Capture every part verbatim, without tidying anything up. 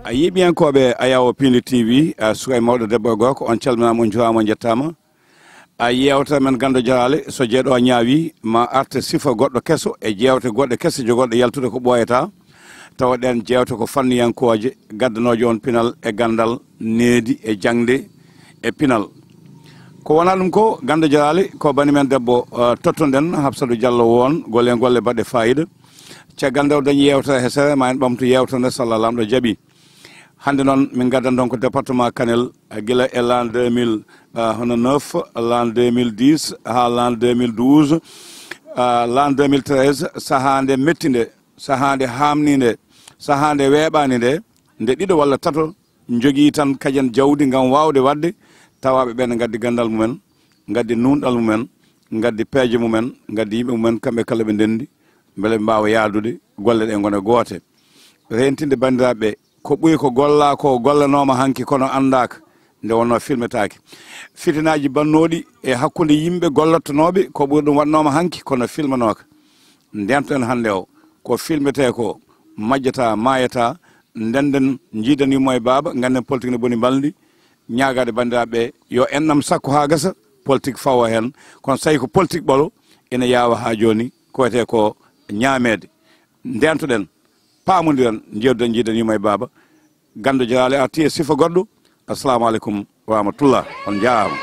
A yiɓiyankooɓe Ayawo Piindi T V, a suka e mawɗo debbo e gorko, on calminaama, on njuuraama, on njettaama. A yeewtere men Ganndo Jaraale, so jeeɗo o ñaawi, ma arte sifa goɗɗo keso e jeewte goɗɗe kese jogorɗe yaltude ko ɓooyataa. Tawa ɗeen jeewte ko fanniyankooje, gaddanooje on pinal e ganndal, needi e jaŋde e pinal. Ko wonaa ɗum ko, Ganndo Jaraale, ko bani men debbo, eh, tottunoɗen, Hafsatu Jallo won, golle golle baɗɗe faayiida. Caggal nde o dañi yeewtere he sere, ma en ɓamtu yeewtere nde, so Allah Laamɗo jaɓi. Hannde noon, min ngaddan ɗoon ko département Kanel, eh, gila e l'an deux mille, eh, hono neuf, l'an deux mille dix, haa l'an deux mille douze, eh, l'an deux mille treize, sahaa nde metti nde, sahaa nde haamni nde, sahaa nde weeɓaani nde, nde ɗiɗo walla tato njogii tan kañum jawdi ngam waawde waɗde, tawaaɓe ɓeen ngaddi ganndal mumen, ngaddi nuunɗal mumen, ngaddi peeje mumen, ngaddi yimɓe mumen, kamɓe kala ɓe ndenndi, mbele ɓe mbaawa yahdude, golle ɗe ngona goote. Reentinde banndiraaɓe ɓe, ko ɓuri ko gollaa ko gollanooma hanki kono anndaaka, nde wonnoo filmetaake. Fitinaaji bannooɗi e hakkunde yimɓe gollottonooɓe, ko ɓuri ɗum waɗnooma hanki kono filmanooka. Ndeentoɗen hannde o, ko filmetee ko, majjataa, maayataa, ndennden, njiiden yumma e baaba, ngannden politique no boni mbalndi, ñaagaade banndiraaɓe ɓe, yo enɗam sakko haa gasa, politique fawa heen. Kono so tawi ko politique ɓolo, ina yaawa haa jooni, ko wiyetee ko ñaameede. Ndeentoɗen, paamondiren, njeewtiden, njiiden yumma e baaba. Ganndo Jaraale arti e sifa goɗɗo. Assalamu aleykum wa rahmatullah. On njaaraama.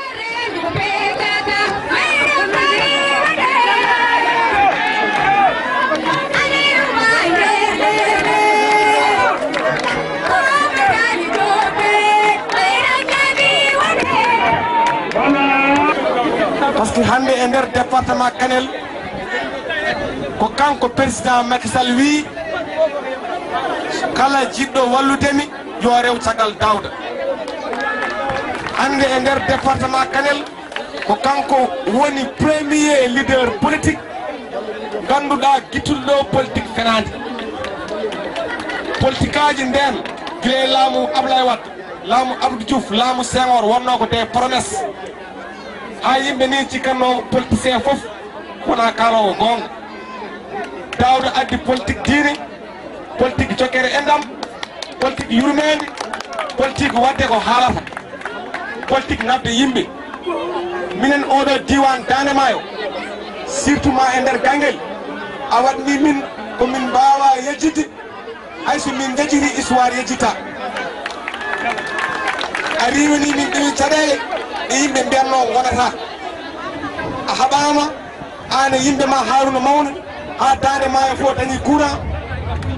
Parce que hannde e nder département Kanel, ko kanko président Macky Sall wii, kala jiɗɗo wallude mi, yo rew caggal Daouda. Hannde e nder département Kanel, ko kanko woni premier leader politique ngannduɗaa gittuɗo ɗo politique fenaande. Politikaaji ndeen, gila e laamu Ablaye Wade, laamu Abdou Diouf, laamu Senghor, wonnoo ko des promesses. Haa yimɓe nii cikkatnoo politicien fof wonaa kaaloowo goonga. Daouda addi politique diine, politique jokkere enɗam, politique yurmeende, politique waɗde ko haalata, politique naɓde yimɓe. Minen oɗo diiwaan Daande Maayo, surtout ma e nder Ganngel, a waɗni min ko min mbaawaa yejjitde, hay so min njejjiti histoire yejjita. A riiwani min ɗum caɗeele ɗe yimɓe mbiyatnoo ngonata. A haɓaama, aan e yimɓe ma Haruna Mawna, haa Daande Maayo fof dañi courant.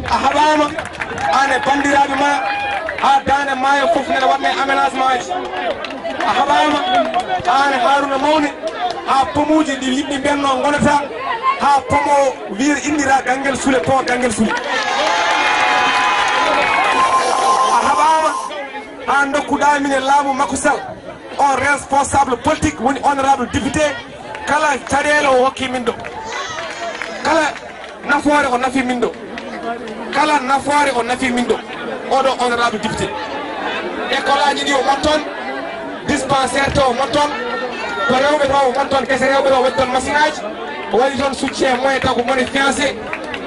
A haɓaama, aan e banndiraaɓe ma, haa Daande Maayo fof nene waɗne aménagement ji. A haɓaama, aan e Haruna Mawna, haa pomuuji ɗi yimɓe mbiyatnoo ngonata, haa pomo wiir inndiraa Ganngel Sule, pont Ganngel Sule. A haɓaama, haa ndokkuɗaa min e laamu Macky Sall, on responsable politique woni honorable député, kala caɗeele o hokki min ɗo, kala nafoore o nafi min ɗo, kala nafoore o nafi min ɗo, oɗo honorable député. École aji ɗi o mon toon, dispensaire to o mon toon, ko rewɓe to o mon toon, gese rewɓe to o waɗi toon machine aji, o waɗi toon soutien moyen taw ko moni fiancé,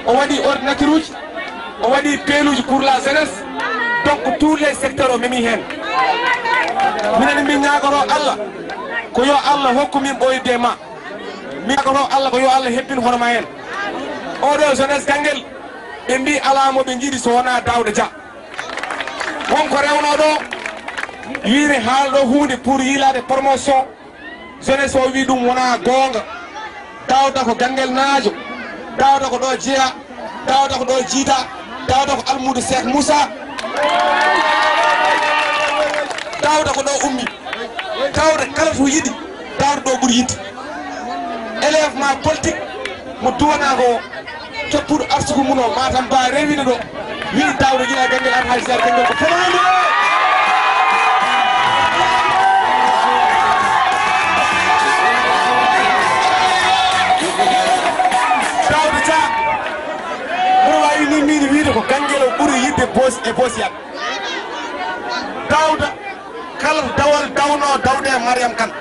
o waɗi ordinateur uji, o waɗi peeluuji pour la jeunesse. Donc tous les secteurs o memi heen. Minen min ñaagoro Allah ko yo Allah hokku min ɓooyde ma. Min ñaagoro Allah ko yo Allah hebbin hono ma heen. Oɗo jeunesse Ganngel, ɓe mbi alaa mo ɓe njiɗi so wonaa Daouda Dia. Won ko rewnoo ɗo, wiiri haala ɗo huunde pour yiilaade promotion. Jeunesse o wi ɗum wonaa goonga. Daouda ko Ganngel naajo, Daouda ko ɗo jeyaa, Daouda ko ɗo jiidaa, Daouda ko almuudo Cheikh Moussa. Daouda ko ɗo ummi. Daouda kala to yiɗi, Daouda ɗo ɓuri yiɗde. Élève ma politique mo duwanaa ko coppuɗo arsugu mum o, Matam Ba rewino ɗo, wi'i Daouda Dia Ganngel, Alhaji Dia Ganngel ko fanaande. Daouda Dia, mboɗo waawi ni min wiide ko Ganngel o ɓuri yiɗde Boos e Boosiyat. Daouda, kala dawal dawnoo, dawde e Mariam Kane.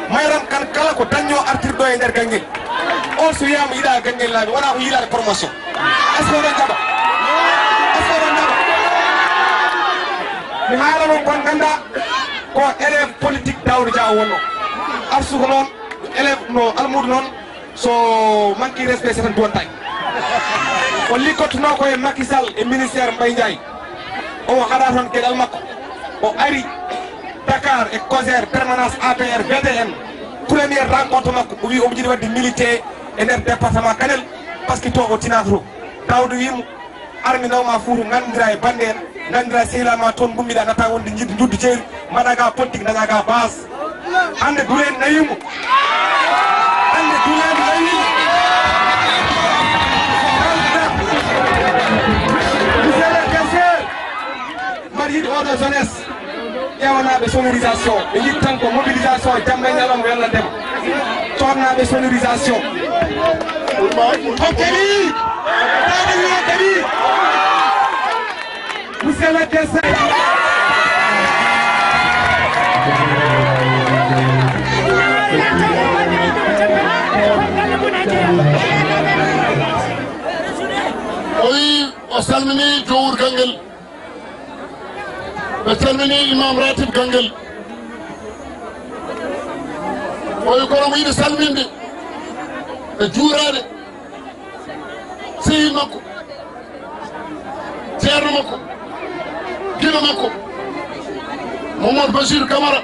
Mariam Kane kala ko dañnoo artirɗo e nder Ganngel. On so wiyaama yiɗaa Ganngel laabi, wonaa ko yiilaade promotion. Est-ce que oɗon jaɓa? Est-ce que oɗon jaɓa? Mi haala noon kon ngannda ko élève politique Daouda Dia o wonno. Arsu ko noon, élève no almuudo noon, so manque respect, c'est un bontail. O liggottunoo ko e Macky Sall e ministère Mbaye Ndiaye. O haɗa toon geɗal makko. O ari Dakar e COJER, permanence A P R, V D N. Première rencontre makko, o wi omo jiɗi waɗde milité e nder département Kanel, parce que to o tinaaka to. Daouda wi mo, "Ar mi nawma Fuuta, nanndira e bannde en, nanndira e sehilaa ma toon, ngummiɗa, natta wonde njiddu njuddu ceeɗu, mbaɗa ga politique, daña ga base." Hannde dureende nawi mo. Hannde dureende nawi mo. Monsieur le Caissier, mbaɗa yiɗi oɗo jeunesse. Ƴeewanaaɓe sonorisation, ɓe njiɗi tan ko mobilisation, jamma e ñalawma, welnandema. Coodnaaɓe sonorisation. On keɓi? Taade wi on keɓi? Monsieur le Caissier. O wi o salmini Jowur Ganngel. Ɓe calmini Imam Ratib Ganngel. O wi kono mo yiɗi salminde e juuraade sehi makko, ceerno makko, giɗo makko, Mamadou Bachir Camara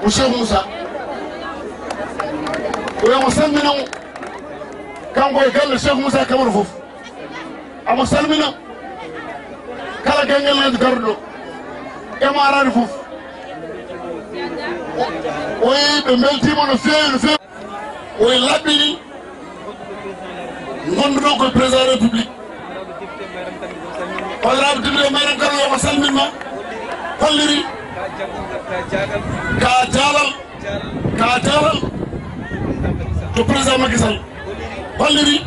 mo Cheikh Moussa. O wi omo salmina mo, kanko e galle Cheikh Moussa Camara fof. Omo salmina kala Ganngelnaajo garɗo ɗo e mo araani fof. O, o yehi, ɓe mbeltiima no feewi, no feewi. O e laɓɓini ngonduɗo ko président république. Honorable député Mariam Kane, yo ko salmin ma, holliri ka jaalal, ka jaalal to président Macky Sall, holliri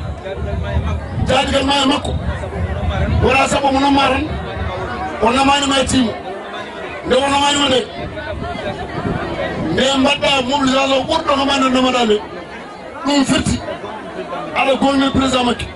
jaadigal ma e makko. Wona sabu mo nomma tan, o namani ma e tiimo. Nde o namani ma nde, nde mbaɗɗa mobilisation ɓurɗo ko ma nde namaɗa nde. Ɗum firti aɗa gomni président Macky.